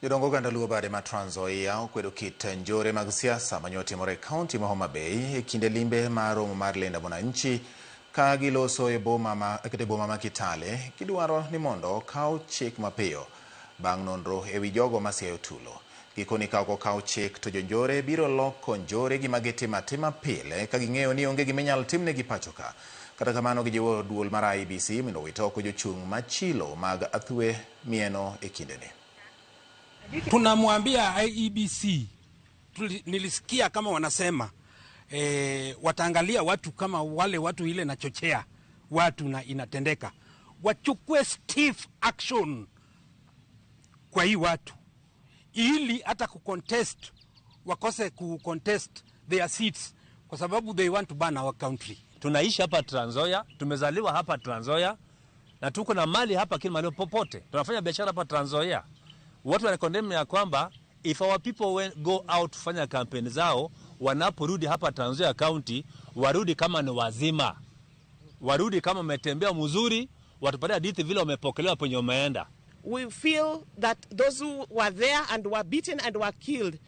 Jodongo oganda Luo bade ma Trans Nzoia okwedo kit njore mag siasa manyotimore e kaunti ma Homa Bay e kinde limbe mar romo mar Linda Mwananchi ka giloso e boma ma Kitale. Gidwaro ni mondo okaw chik mapiyo bang' nonro ewi jogo masiayo tulo. Gikoni ka ok okaw chik to jonjore biro loko njore gima gitimo atima pile ka ging'eyo ni onge gima inyalo timnegi pacho ka. Kata kamano, gijiwo duol mar IEBC mondo owit oko jochung' machilo mag athwe mieno e kindeni. Tunamwambia IEBC, nilisikia kama wanasema wataangalia watu kama wale watu ile nachochea watu na inatendeka, wachukue stiff action kwa hii watu ili hata kucontest wakose kucontest their seats kwa sababu they want to burn our country. Tunaishi hapa Trans Nzoia, tumezaliwa hapa Trans Nzoia na tuko na mali hapa kila mahali popote. Tunafanya biashara hapa Trans Nzoia. Watu wana condemn ya kwamba if our people go out kufanya kampeni zao, wanaporudi hapa Trans Nzoia County warudi kama ni wazima, warudi kama wametembea mzuri, watupatie hadithi vile wamepokelewa penye wameenda. We feel that those who were there and were beaten and were killed,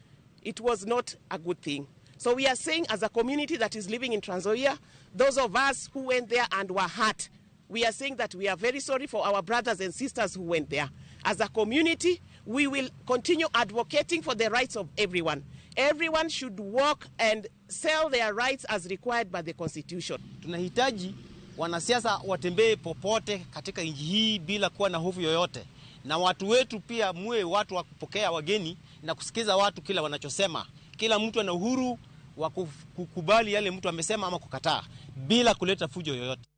it was not a good thing. So we are saying, as a community that is living in Trans Nzoia, those of us who went there and were hurt, we are saying that we are very sorry for our brothers and sisters who went there. As a community, we will continue advocating for the rights of everyone. Everyone should work and sell their rights as required by the Constitution. Tunahitaji wanasiasa watembee popote katika nchi hii bila kuwa na hofu yoyote, na watu wetu pia muwe watu wa kupokea wageni na kusikiza watu kila wanachosema. Kila mtu ana uhuru wa kukubali yale mtu amesema ama kukataa bila kuleta fujo yoyote.